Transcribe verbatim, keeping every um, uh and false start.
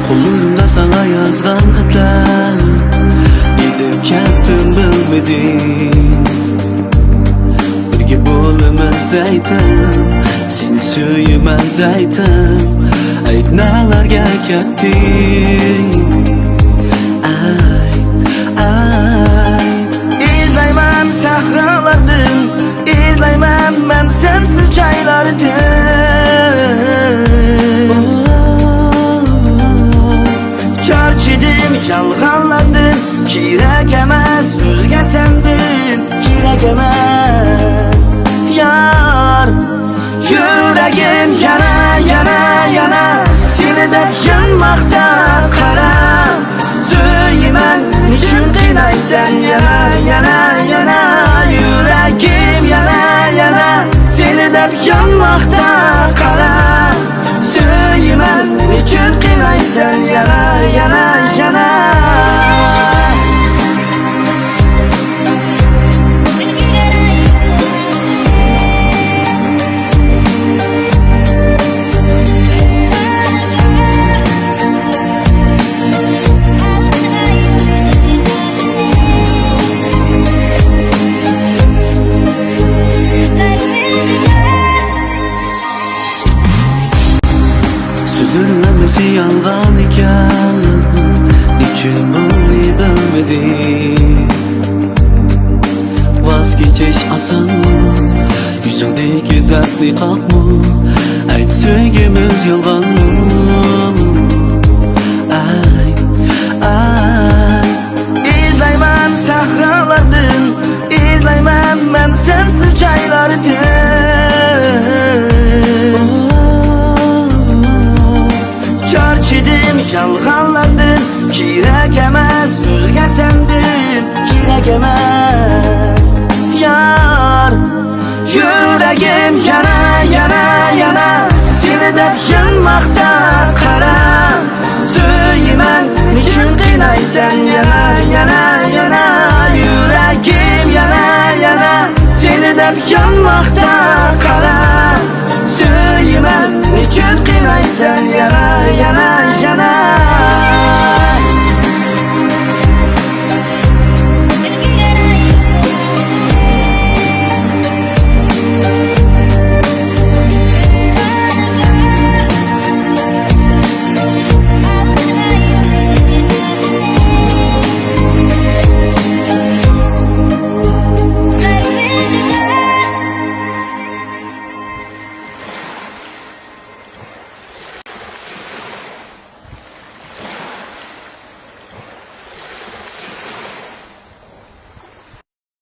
قوللىرىمدا ساڭا يازغان خەتلەر، نېمە دەپ كەتتىم بىلمىدىم. بىرگە بولىمىز دەيتىم، سېنى سۆيىمەن دەيتىم، ئەيت نەلەرگە كەتتىڭ؟ ئەي، ئەي. ئىزدەيمەن سەھرالاردىن، ئىزدەيمەن مەن سەنسىز جايلاردىن. چارچىدىم يالغانلاردىن، كېرەك ئەمەس ئۆزگە سەندىن، كېرەك ئەمەس يار. يۈرەكىم يانا، يانا، يانا، سېنى دەپ يانماقتا قارا. سۆيىمەن، نېچۈن قىينايسەن يەنە، يەنە، يەنە؟ يۈرەكىم يەنە، يەنە سېنى دەپ يانماقتا قارا. سۆيىمەن، نېچۈن قىينايسەن يەنە، يەنە، يەنە؟ سۆزلىرىڭ ھەممىسى يالغان ئىكەن، نېچۈن بۇنى بىلمىدىم؟ ۋاز كېچىش ئاسانمۇ؟ يۈزۈڭدىكى دەردنى قاقمۇ؟ ئەيت، سۆيگۈمىز يالغانمۇ؟ ئەي، ئەي. ئىزدەيمەن سەھرالاردىن، ئىزدەيمەن مەن سەنسىز جايلاردىن. چارچىدىم يالغانلاردىن، كېرەك ئەمەس ئۆزگە سەندىن، كېرەك ئەمەس يار. يۈرەكىم يانا، يانا، يانا، سېنى دەپ يانماقتا قارا. سۆيىمەن، نېچۈن قىينايسەن يەنە، يەنە، يەنە؟ يۈرەكىم يانا، يانا، سېنى دەپ يانماقتا قارا. سۆيىمەن، نېچۈن قىينايسەن